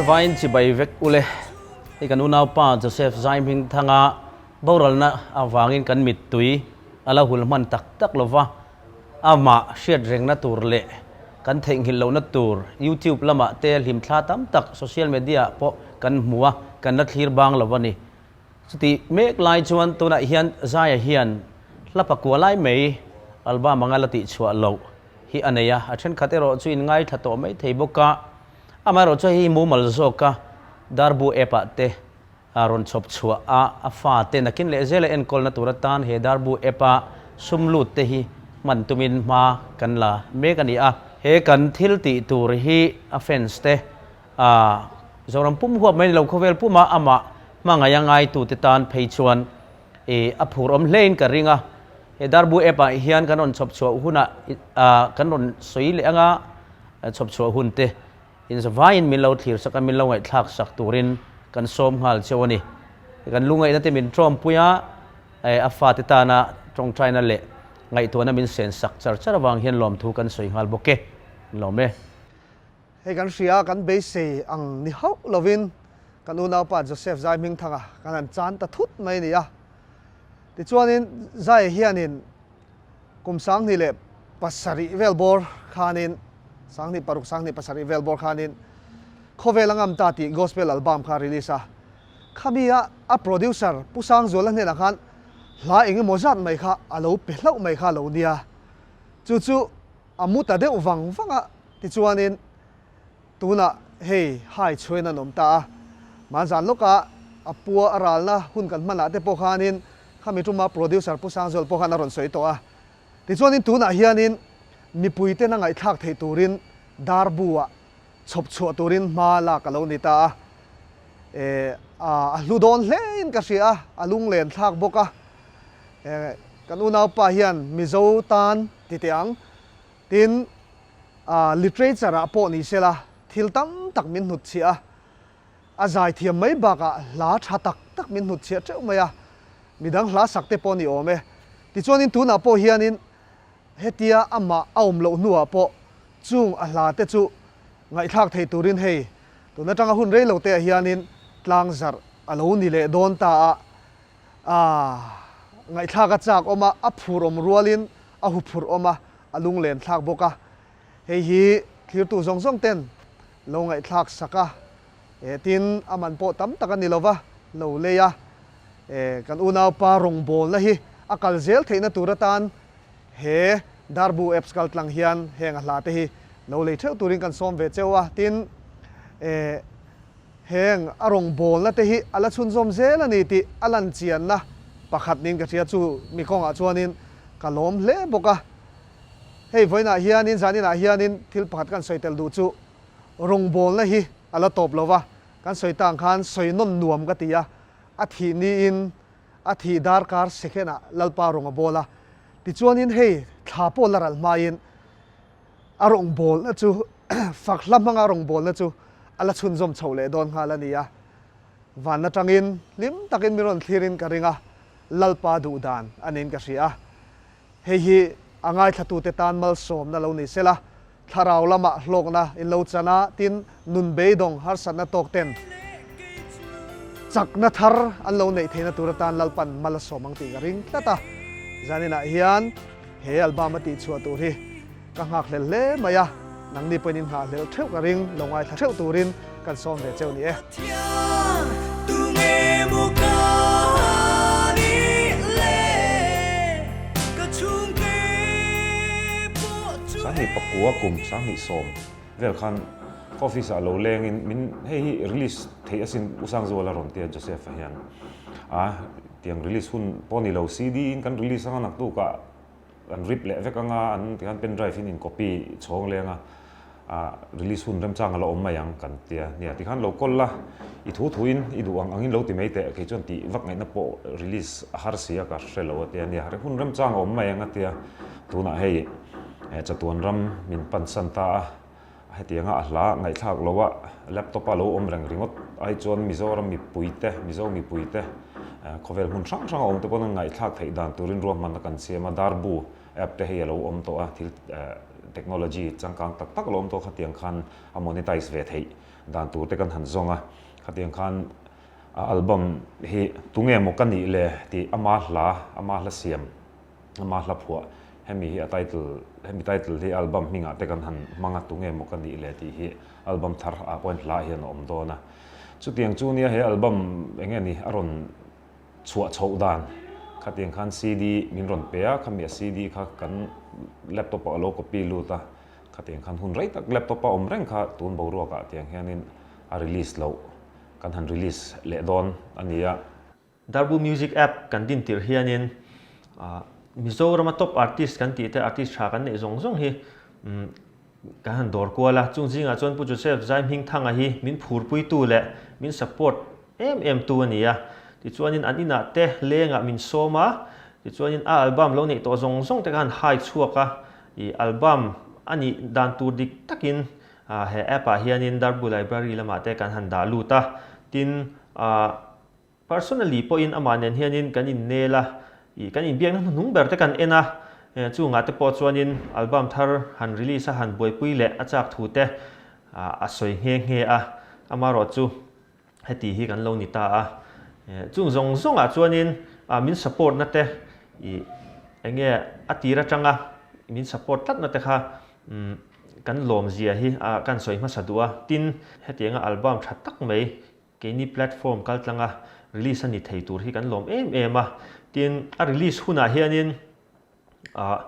Zavaiin chibai vek ule. Hei kan unaupa Joseph Zaimhingthanga boralna avangin kan mittui a la hul hman tak tak lova, amah hriat rengna tur leh kan theihnghilh lohna tur YouTube lamah te hlimthla tam tak social media ah pawh kan hmu a, kan la thlir bang lo a ni. Chutih mek lai chuan tunah hian Zaia hian hla pakua lai mai album anga la tihchhuah loh hi a nei a, a thenkhat erawh chu in ngaithla tawh mai thei bawk a, amaherawh chu hei hi mumal zawka Darbu app ah te a rawn chhawp chhuah a, a fate nakin leh zela enkawlna tur atan he Darbu app a sum lut te hi hman tumin hma kan la mek a ni a. He kan thil tih tur hi a fans te a Zoram pum huap mai ni lo khawvel puma amah hmangaih a ngaitute tan phei chuan i a phur awm hlein ka ring a. He Darbu app ah hian kan rawn chhawp chhuah hunah kan rawn sawi leh anga chhawp chhuah hun te inzavaiin min lo thlir sak a, min lo ngaihthlak sak turin kan sawm nghal cheu a ni. Kan lungaihna te min tawmpui a, a fate tana tawngtaina leh ngaihtuahna min sen sak char char avang hian lawmthu kan sawi nghal bawk e. Lawm e. Hei kan hria kan beisei ang ni hauh lovin kan unaupa Joseph Zai Hmingthanga kan han chan ta thut mai a ni a. Tichuanin Zai hianin kum 2007 vel bawr khanin, 2006, 2007 vel bawr khanin Khawvel a ngam ta tih gospel album kha a release a. Khami a a producer Pu Sangzuala hnenah khan hla eng emaw zat mai kha a lo pe hlauh mai kha a lo nia. Chu chu a mu ta deuh vang vang a. Tichuanin tunah hei hai chhuain an awm ta a, hmanzan lawkah a pua a ralna hun kan hmanah te pawh khanin khami tuma producer Pu Sangzual pawh khan a rawn sawi tawh a. Tichuanin tunah hianin mipuiten a ngaihthlak theih turin darbu-ah chhawp chhuah turin hma lak a lo ni ta a. E, a hlu dawn hlein ka hria a, a lunglen thlak bawk a. E, kan unaupa hian Mizo tan ti teh ang. Tin, literature ah pawh ni sela thil tam tak min hnutchhiah a, a zaithiam mai bakah hla tha tak tak min hnutchhiah teuh mai a, midang hla sak te pawh ni awm e. Tichuanin tunah pawh hianin hetia amah a awm loh hnuah pawh chung a hla te chu ngaihthlak thei turin hei tun atanga hun rei lo te ah hianin tlang zarh a lo ni leh dawn ta a, ngaihthlak a chak awm a, a phur awm rualin a huphurh awm a, a lunglen thlak bawk a. Hei hi thlirtu zawng zawng ten lo ngaihthlak sak a, eh tin a man pawh tam tak a ni lo va, lo lei a, eh kan unaupa rawngbawlna hi a kal zel theihna tur atan he Darbu Apps kal tlang hian heng a hla te hi lo lei theuh turin kan sawm ve cheu a, tin eh Heng a rawngbawlna te hi a la chhunzawm zel a ni tih a lan chianna pakhat niin ka hria. Chu mi kawngah chuanin ka lawm hle bawk a. Hei vawiinah hianin zaninah hianin thil pakhat kan sawi tel duh chu rawngbawlna hi a la tawp lo va, kan sawi tang khan sawi nawn nuam ka ti a, a thih niin a thih darkar second-ah Lalpa rawng a bawl a. Tichuanin hei thla pawh la ralh hmain A rawngbawlna chu fak hla hmanga rawngbawlna chu a la chhunzawm chhoh leh dawn nghal a ni a. Van atangin hlim takin min rawn thlirin ka ring a, Lalpa duh dan a niin ka hria a. Hei hi a ngaithlatute tan malsawmna lo ni sela, thlarau lamah hlawkna in lo chan a, tin nun beidawng harsatna tawk ten chakna thar an lo neih theihna tur atan Lalpan mal a sawm ang tih ka ring tlat a. Zaninah hian He album a tihchhuah tur hi ka nghakhlel hle mai a, nangni pawhin in nghahhlel theuh ka ring, lo ngaithla theuh turin kan sawm ve cheu ni e. 2009 kum 2010 vel khan ka office ah lo leng in min hei hi release theih asin U Sangzuala rawn tia Joseph a hian a Tiang release hun pawh ni lo, CD in kan release anga naktuk ah an rip leh vek anga an tikhan pen drive in in copy chhawng leng a, ah release hun remchang a la awm mai ang kan tia nia. Tikhan lo call la, i thu thu in i duh ang ang in lo ti mai teh, kei chuan tih vak ngaihna pawh release a har si a ka hre lo a tia nia. Hun remchang a awm mai ang a tia, tunah hei chatuan ram min pansan ta a. Hetianga a hla ngaihthlak loha laptop a lo awm reng ringawt ai chuan Mizoram mipuite, Mizo mipuite khawvel hmun hrang hranga awm te pawn an ngaihthlak theih dan turin ruahmanna kan siam a, Darbu App te hei a lo awm tawh a, thil technology changkang tak tak a lo awm tawh khatiang khan a monetize ve theih dan tur te kan han zawng a, khatiang khan a album hi tunge maw ka nih le tih ama hla, ama hla siam, ama hla phuah hemi hi a title, hemi title hi album hmingah te kan han hmang a tunge maw ka nih le tih hi album thar ah pawhin hla hian a awm dawn a. Chutiang chu nia he album eng nge ni a rawn chhuah chhoh dan khatiang khan CD min rawn pe a, khami a CD kha kan laptop ah a lo copy lut a, khatiang khan hun rei tak laptop a awm reng kha tun boruak ah tiang hianin a release loh kan han release leh dawn a ni a. Darbu Music App kan din tirh hianin Mizorama top artist kan tih te artist tha kan neih zawng zawng hi Kan han dawr kual a, chung zingah chuan Pu Joseph Zaihmingthanga hi min phurpuitu leh min support em em tu a ni a. Tichuanin an inah te lengah min sawm a, tichuanin a album lo neih tawh zawng zawng te kha han hai chhuak a, ih album a nih dan tur dik takin he app ah hianin Darbu Library lamah te kan han dah lut a, tin ah Personally pawhin amah nen hianin kan innel a, ih kan inbiakna hnuhnung ber te kan en a, chungah te pawh chuanin album thar han release a han buaipui leh a chak thu te a sawi nghe nghe a, amarawh chu heti hi kan lo ni ta a. Chung zawng zawngah chuanin min support na te ih enge a tir atanga min support tlatna te kha kan lawmzia hi kan sawi hmasa duh a, tin hetianga album tha tak mai Keini platform kaltlanga release a ni thei tur hi kan lawm em em a, tin a release hunah hianin ah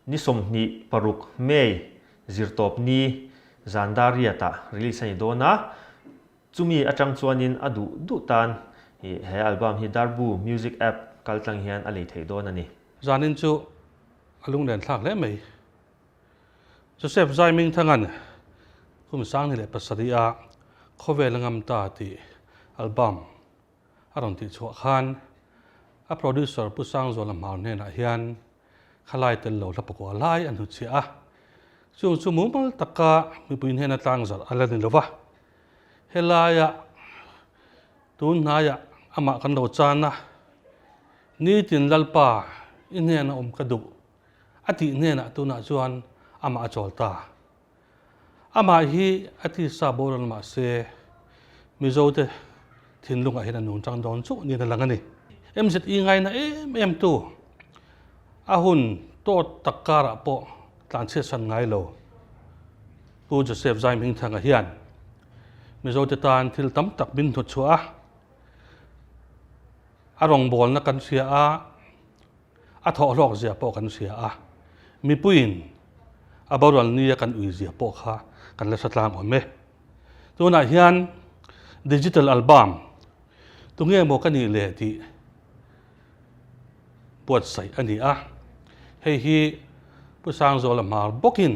ni 26 May zirtawp ni zan dar riatah release a ni dawn a, chumi atang chuanin a duh duh tan ih he album hi Darbu Music App kaltlang hian a lei thei dawn a ni. Zanin chu a lunglen thlak hle mai. Joseph Zaimingthanga'n kum 2007 a Khawvel a ngam ta tih album a rawn tihchhuah khan a producer Pu Sangzuala Hmar hnenah hian khalai tel lo hla pakua lai a hnutchhiah a, chung chu mumal taka mipui hnena tlangzarh a la ni lova, helaia tun hnaiah amah kan lo chan a, Nitin Lalpa i hnena awm ka duh. A tih hnenah tunah chuan amah a chawl ta. Amah hi a tisa boral mah se Mizote thinlungah hian a nung chang dawn chauh niin a lang a ni. MZE ngaina em em tu a hun tawt tak karah pawh tlanchhiatsan ngai lo Pu Joseph Zaimhingthanga hian Mizote tan thil tam tak min hnutchhuah a, a rawngbawlna kan hria a, A thawhhlawk zia pawh kan hria a, mipuiin a boral nia kan ui zia pawh kha kan la hre tlang awm e. Tunah hian digital album tunge maw ka nih le tih buatsaih a ni a, hei hi Pu Sangzuala hmar bawkin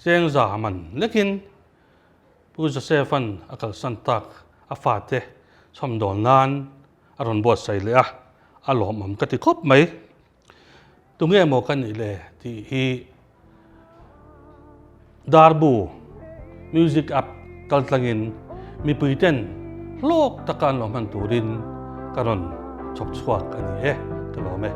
chengza man lekin Pu Joseph-a'n a kalsan tak a fate chhawmdawl nan a rawn buatsaih leh a, a lawmawm ka ti khawp mai. Tunge maw ka nih le tih hi Darbu Music App kaltlangin mipui ten hlawk taka an lo hman turin ka rawn chhawp chhuak a ni e, ka lawm e.